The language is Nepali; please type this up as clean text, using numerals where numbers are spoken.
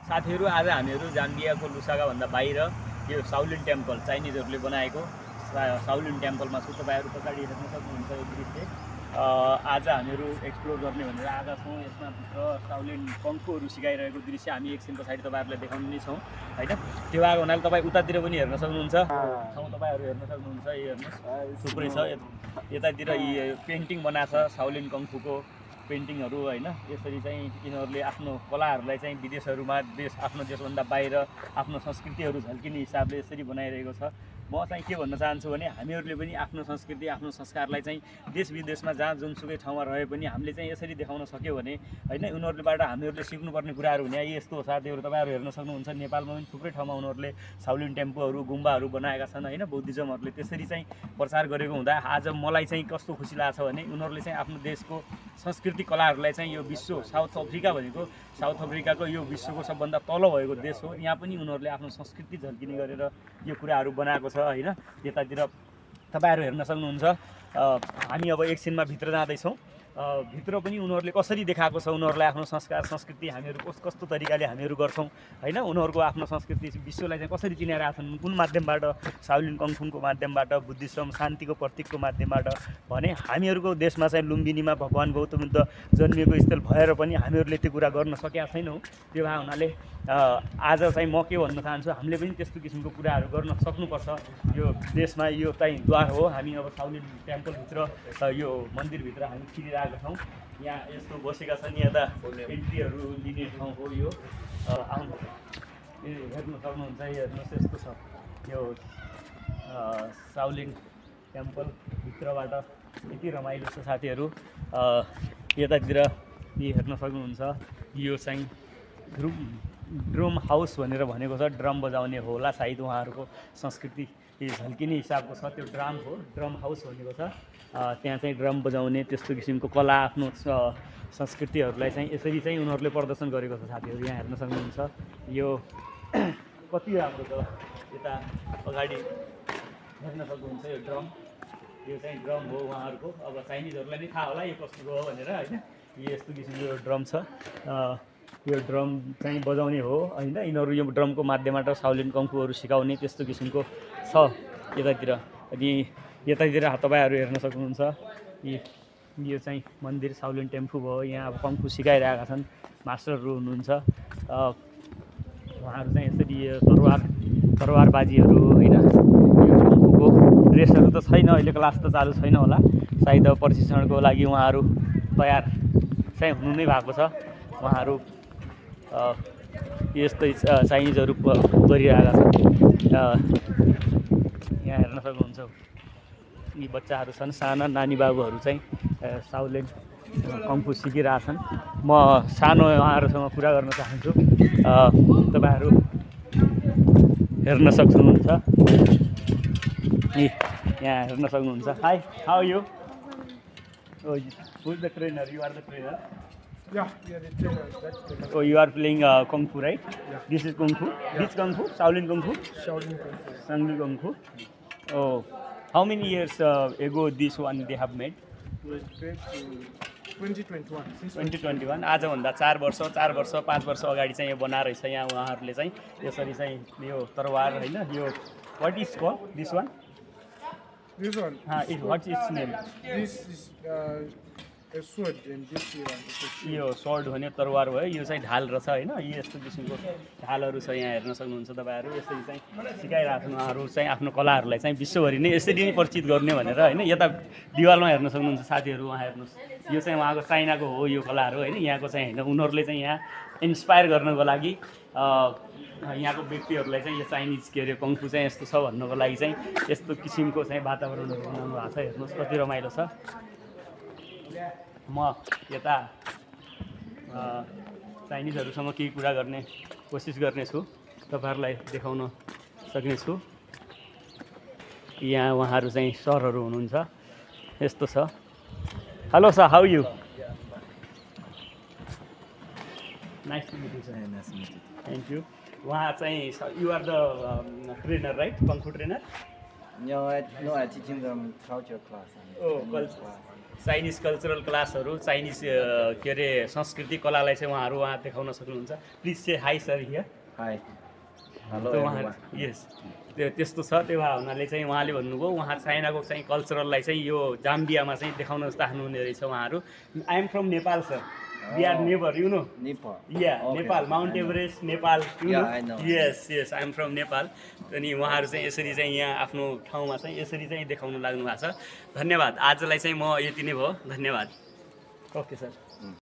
साथीहरू आज हामीहरू जाम्बियाको लुसागा भन्दा बाहिर यो साउलिन टेम्पल चाइनिजहरूले बनाएको साउलिन टेम्पलमा छु। तपाईँहरू पछाडि हेर्न सक्नुहुन्छ यो दृश्य। आज हामीहरू एक्सप्लोर गर्ने भनेर आएका छौँ। यसमा भित्र साउलिन कङ्फूहरू सिकाइरहेको दृश्य हामी एकछिन पछाडि तपाईँहरूलाई देखाउने नै छौँ होइन। त्यो आएको हुनाले तपाईँ उतातिर पनि हेर्न सक्नुहुन्छ। तपाईँहरू हेर्न सक्नुहुन्छ, यो हेर्नुहोस् थुप्रै छ। यतातिर पेन्टिङ बनाएको छ साउलिन कङ्फूको पेन्टिङहरू होइन। यसरी चाहिँ यिनीहरूले आफ्नो कलाहरूलाई चाहिँ विदेशहरूमा आफ्नो देशभन्दा बाहिर आफ्नो संस्कृतिहरू झल्किने हिसाबले यसरी बनाइरहेको छ। म चाहिँ के भन्न चाहन्छु भने हामीहरूले पनि आफ्नो संस्कृति आफ्नो संस्कारलाई चाहिँ देश विदेशमा जहाँ जुनसुकै ठाउँमा रहे पनि हामीले चाहिँ यसरी देखाउन सक्यो भने होइन उनीहरूबाट हामीहरूले सिक्नुपर्ने कुराहरू हुने यस्तो हो। साथीहरू तपाईँहरू हेर्न सक्नुहुन्छ नेपालमा पनि थुप्रै ठाउँमा उनीहरूले साउलिन टेम्पोहरू गुम्बाहरू बनाएका छन् होइन। बुद्धिज्महरूले त्यसरी चाहिँ प्रचार गरेको हुँदा आज मलाई चाहिँ कस्तो खुसी लाग्छ भने उनीहरूले चाहिँ आफ्नो देशको संस्कृति कलाहरूलाई चाहिँ यो विश्व साउथ अफ्रिका भनेको साउथ अफ्रिकाको यो विश्वको सबभन्दा तल भएको देश हो। यहाँ पनि उनीहरूले आफ्नो संस्कृति झल्किने गरेर यो कुराहरू बनाएको छ होइन। यतातिर तपाईँहरू हेर्न सक्नुहुन्छ। हामी अब एकछिनमा भित्र जाँदैछौँ। भित्र पनि उनीहरूले कसरी देखाएको छ उनीहरूलाई आफ्नो संस्कार संस्कृति हामीहरू कस्तो तरिकाले हामीहरू गर्छौँ होइन। उनीहरूको आफ्नो संस्कृति विश्वलाई चाहिँ कसरी चिनाइरहेका छन्, कुन माध्यमबाट, साउलिन कङ्फूको माध्यमबाट, बुद्धिज्म शान्तिको प्रतीकको माध्यमबाट भने हामीहरूको देशमा चाहिँ लुम्बिनीमा भगवान् गौतम बुद्ध जन्मिएको स्थल भएर पनि हामीहरूले त्यो कुरा गर्न सकेका छैनौँ। त्यो भए हुनाले आज चाहिँ म के भन्न चाहन्छु, हामीले पनि त्यस्तो किसिमको कुराहरू गर्न सक्नुपर्छ। यो देशमा यो चाहिँ द्वार हो। हामी अब साउलिन टेम्पलभित्र यो मन्दिरभित्र हामी छिरिरहेका छौँ। यहाँ यस्तो बसेका छन्, यता एन्ट्रीहरू लिने ठाउँ हो यो। आउनु हेर्नु सक्नुहुन्छ, हेर्नुहोस् यस्तो छ यो साउलिन टेम्पल भित्रबाट यति रमाइलो छ साथीहरू। यतातिर हेर्न सक्नुहुन्छ यो चाहिँ ड्रम हाउस भनेर भनेको छ। ड्रम बजाउने होला सायद उहाँहरूको संस्कृति झल्किने हिसाबको छ। त्यो ड्रम हो, ड्रम हाउस भनेको छ। त्यहाँ चाहिँ ड्रम बजाउने त्यस्तो किसिमको कला आफ्नो संस्कृतिहरूलाई चाहिँ यसरी चाहिँ उनीहरूले प्रदर्शन गरेको छ साथीहरू। यहाँ हेर्न सक्नुहुन्छ यो कति राम्रो छ। यता अगाडि हेर्न सक्नुहुन्छ यो ड्रम, यो चाहिँ ड्रम हो उहाँहरूको। अब चाइनिजहरूलाई नै थाहा होला यो कस्तो हो भनेर होइन। यो यस्तो किसिमको यो ड्रम छ। यो ड्रम चाहिँ बजाउने हो होइन। यिनीहरू यो ड्रमको माध्यमबाट साउलिन कङ्फूहरू सिकाउने त्यस्तो किसिमको छ यतातिर। अनि यतातिर तपाईँहरू हेर्न सक्नुहुन्छ यो चाहिँ मन्दिर साउलिन टेम्पू भयो। यहाँ अब कङ्फू सिकाइरहेका छन्, मास्टरहरू हुनुहुन्छ। उहाँहरू चाहिँ यसरी तरवारबाजीहरू होइन। यो कङ्फूको ड्रेसहरू त छैन अहिले, क्लास त चालु छैन होला सायद। प्रशिक्षणको लागि उहाँहरू तयार चाहिँ हुनु नै भएको छ। उहाँहरू यस्तै चाइनिजहरू गरिरहेका छन्। यहाँ हेर्न सक्नुहुन्छ यी बच्चाहरू छन्, साना नानी बाबुहरू चाहिँ साउलिन कङ्फू सिकिरहेछन्। म सानो उहाँहरूसँग कुरा गर्न चाहन्छु। तपाईँहरू हेर्न सक्नुहुन्छ, यहाँ हेर्न सक्नुहुन्छ। High, how you? Who is the trainer? You are the trainer? Yeah, we are the trainers. That's the So you are playing Kung Fu, right? Yeah. This is Kung Fu? Yeah. Which Kung Fu? Shaolin Kung Fu? Shaolin Kung Fu. Shaolin Kung Fu. Oh, how many years ago this one they have made? It was created in 2021. Since 2021 आजभन्दा 4 वर्ष 5 वर्ष अगाडि चाहिँ यो बनाएर रहेछ। यहाँ उहाँहरूले चाहिँ यसरी चाहिँ यो तरवार होइन। यो what is call this one? This one. What is its name? This is a sword, and this one is a shield. यो सर्ड भन्यो तरवार भयो। यो चाहिँ ढाल रहेछ होइन। यो यस्तो किसिमको ढालहरू छ। यहाँ हेर्न सक्नुहुन्छ तपाईँहरू। यसरी चाहिँ सिकाइरहेको छन् उहाँहरू चाहिँ आफ्नो कलाहरूलाई चाहिँ विश्वभरि नै यसरी नै परिचित गर्ने भनेर होइन। यता दिवालमा हेर्न सक्नुहुन्छ साथीहरू, उहाँ हेर्नुहोस्। यो चाहिँ उहाँको चाइनाको हो यो कलाहरू होइन। यहाँको चाहिँ होइन। उनीहरूले चाहिँ यहाँ इन्सपायर गर्नको लागि यहाँको व्यक्तिहरूलाई चाहिँ यो चाइनिज के अरे कङ्फू चाहिँ यस्तो छ भन्नको लागि चाहिँ यस्तो किसिमको चाहिँ वातावरणहरू बनाउनु भएको छ। हेर्नुहोस् कति रमाइलो छ। म यता चाइनिजहरूसँग केही कुरा गर्ने कोसिस गर्नेछु, तपाईँहरूलाई देखाउन सक्नेछु। यहाँ उहाँहरू चाहिँ सरहरू हुनुहुन्छ। यस्तो छ। Hello sir, how you? Nice to meet you sir. Thank you. उहाँ चाहिँ you are the trainer right? Kung fu trainer? No, I teach in the culture class. Oh, culture. Chinese cultural क्लासहरू चाइनिज के अरे संस्कृति कलालाई चाहिँ वहाँ देखाउन सक्नुहुन्छ please say hi sir here hi hello यस त्यस्तो छ त्यो भए हुनाले चाहिँ उहाँले भन्नुभयो उहाँ चाइनाको चाहिँ कल्चरललाई चाहिँ यो जाम्बियामा चाहिँ देखाउन चाहनुहुने रहेछ उहाँहरू I am from Nepal sir we are neighbour you know Nepal Mount Everest Nepal yes I am from Nepal अनि उहाँहरू चाहिँ यसरी चाहिँ यहाँ आफ्नो ठाउँमा चाहिँ यसरी चाहिँ देखाउन लाग्नु भएको छ धन्यवाद आजलाई चाहिँ म यति नै भयो धन्यवाद ओके सर